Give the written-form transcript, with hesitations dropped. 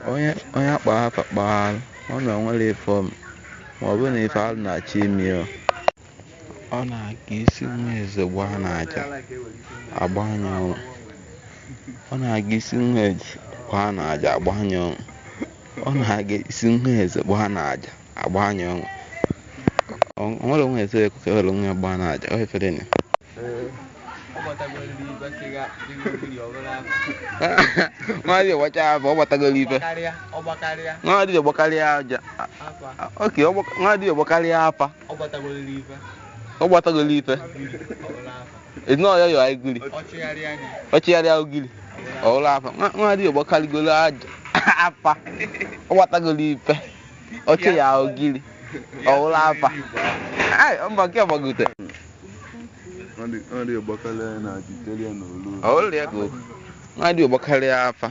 Onye akpa afa kpaa alụ, ọ na onwere ife ome ma ọ bụ na ife alụ na-achọ ime ya. Ọ na-aga isi nwa eze gbaa n'aja agba anya ọnwụ. Ọ na-aga isi nwa eze gbaa n'aja agba anya ọnwụ. Ọ na-aga isi nwa eze gbaa n'aja agba anya ọnwụ. O nwere nwa eze ekwe ka ewere nwa ya gbaa n'aja ọ ife dị na ya. Nwa dibịa gbachaa afa, ọ gbatagoro ife. Nwa dibịa gbakarịa aja. Oke, nwa dibịa gbakarịa afa, ọ gbatagoro ife. Ezinụlọ ya yọọ igiri. Ọ chịgharịa ogiri. Ọ wụrụ afa. Nwa dibịa gbakarịgoro aja afa. Ọ gbatagoro ife. Ọ chị ya ogiri. Ọ wụrụ afa. Ai, mba nke gbagote. Ọ dị gbakalịa na jiteria na olu. Ọ wụrụ ya ka okwu. Nwa dibịa gbakarịa afa.